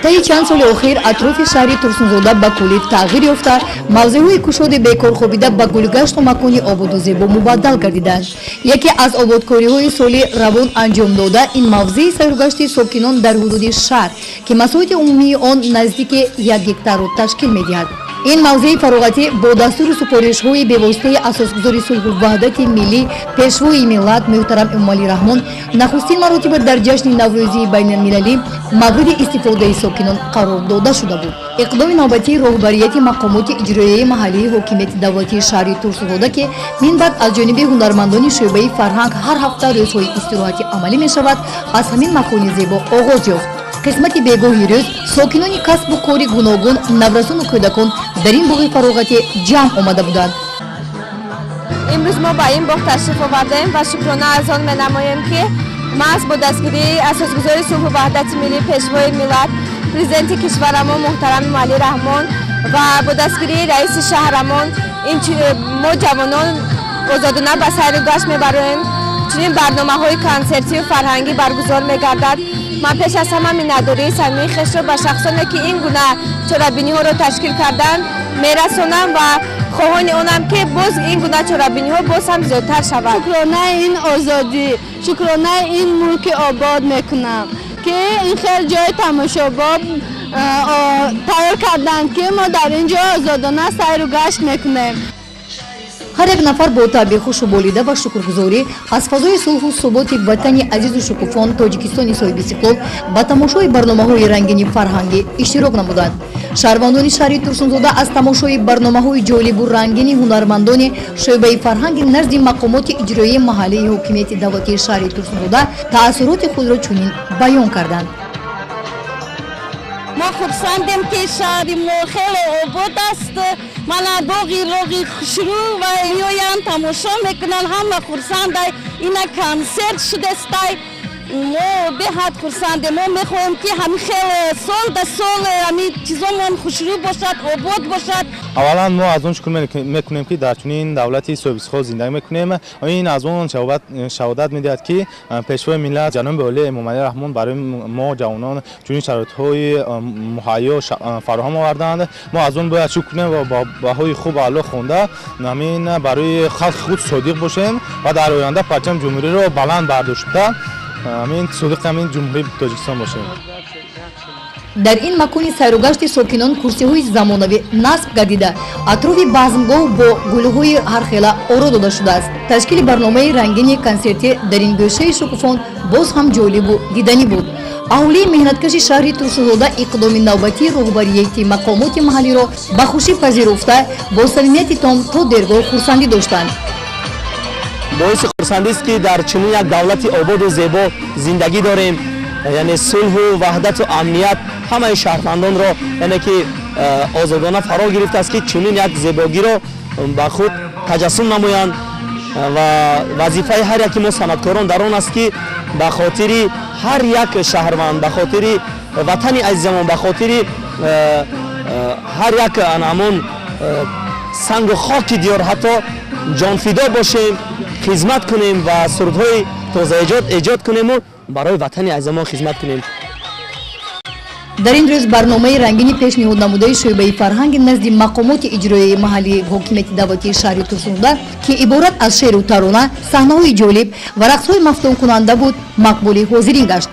Таи чанд соли охир атрофи шаҳри Турсунзода ба куллӣ тағйир ёфта, мавзеъҳои кушоди бекорхобида ба гулгашту макони ободу зебо мубаддал гардиданд. Яке аз ободкориҳои соли равон анҷом дода ин мавзеи сайругашти сокинон дар ҳудуди шаҳр, ки масоҳати умумии он наздики 1 гектарро ташкил медиҳад. Ин мавзеи фароғатӣ бо дастуру супоришҳои бевоситаи асосгузори сулҳу ваҳдати миллӣ, Пешвои миллат муҳтарам Эмомалӣ Раҳмон нахустин маротиба дар ҷашни Наврӯзии байналмилалӣ мавриди истифодаи сокинон қарор дода шуда буд. Иқдоми навбатии роҳбарияти мақомоти иҷроияи маҳаллии ҳокимияти давлатии шаҳри Турсунзода, ки минбаъд аз ҷониби ҳунармандони шӯъбаи фарҳанг ҳар ҳафта рӯзҳои истироҳатӣ амалӣ мешавад, аз ҳамин макони зебо оғоз ёфт. Қисмати бегоҳи рӯз сокинони касбу кори гуногун, наврасону кӯдакон дар ин боғи фароғатӣ ҷамъ омада буданд. Имрӯз мо ба ин боғ ташриф овардаем ва шукрона аз он менамоем, ки маҳз бо дастгирии асосгузори сулҳу ваҳдати миллӣ, Пешвои миллат, Президенти кишварамон муҳтарам Эмомалӣ Раҳмон ва бо дастгирии раиси шаҳрамон мо ҷавонон озодона ба сайру гашт мебароем. Чунин барномаҳои консертию фарҳангӣ баргузор мегардад. Ман пеш аз ҳама миннатдории самимии хешро ба шахсоне, ки ин гуна чорабиниҳоро ташкил карданд, мерасонам ва хоҳони онам, ки боз ин гуна чорабиниҳо боз ҳам зиёдтар шавад. Шукронаи ин озодӣ, шукронаи ин мулки обод мекунам, ки ин хел ҷои тамошобоб тайёр карданд, ки мо дар ин ҷо озодона сайру гашт мекунем. Ҳар як нафар бо табъи хушу болида ва шукргузорӣ аз фазои сулҳу суботи ватани азизу шукуфон, Тоҷикистони соҳибистиқлол, ба тамошои барномаҳои рангини фарҳангӣ иштирок намуданд. Шаҳрвандони шаҳри Турсунзода аз тамошои барномаҳои ҷолибу рангини ҳунармандони шӯъбаи фарҳанги назди мақомоти иҷроияи маҳаллии ҳокимияти давлатии шаҳри Турсунзода таассуроти худро чунин баён карданд. Мо хурсандем, ки шаҳри мо хеле обод аст. Мана боғи роғи хушрӯ ва меоянд, тамошо мекунанд, ҳама хурсандай. Ина консерт шудестай, мо беҳад хурсандем. Мо мехоҳем, ки ҳамин хел сол да сол ҳамин чизомон хушрӯ бошад, обод бошад. Аввалан, мо аз он шукр мекунем, ки дар чунин давлати соҳибистиқлол зиндагӣ мекунем. Ин аз он шаҳодат медиҳад, ки Пешвои миллат ҷаноби олӣ Эмомалӣ Раҳмон барои мо ҷавонон чунин шароитҳои муҳайё фароҳам оварданд. Мо аз он бояд шукр кунем ва бо баҳои хуб аъло хонда, ҳамин барои халқи худ содиқ бошем ва дар оянда парчами ҷумҳуриро баланд бардошта, ҳамин содиқи ҳамин Ҷумҳурии Тоҷикистон бошем. Дар ин макони сайругашти сокинон курсиҳои замонавӣ насб гардида, атрофи базмгоҳ бо гулҳои ҳархела оро дода шудааст. Ташкили барномаи рангини консертӣ дар ин гӯшаи шукуфон боз ҳам ҷолибу диданӣ буд. Аҳолии меҳнаткаши шаҳри Турсунзода иқдоми навбатии роҳбарияти мақомоти маҳаллиро ба хушӣ пазируфта, бо самимияти том то дергоҳ хурсандӣ доштанд. Боиси хурсандист, ки дар чунин як давлати ободу зебо зиндагӣ дорем, яъне сулҳу ваҳдату амният ҳамаи шаҳрвандонро, яъне ки озодона фаро гирифтааст, ки чунин як зебогиро ба худ таҷассум намоянд. Ва вазифаи ҳар яки мо санъаткорон дар он аст, ки ба хотири ҳар як шаҳрванд, ба хотири ватани азизамон, ба хотири ҳар як ҳамон сангу хоки диёр ҳатто ҷонфидо бошем, хизмат кунем ва сурудҳои тозаэҷод эҷод кунему барои ватани азизамон хизмат кунем. Дар ин рӯз барномаи рангини пешниҳод намудаи шӯъбаи фарҳанги назди мақомоти иҷроияи маҳаллии ҳокимияти давлатии шаҳри Турсунзода, ки иборат аз шеъру тарона, саҳнаҳои ҷолиб ва рақсҳои мафтункунанда буд, мақбули ҳозирин гашт.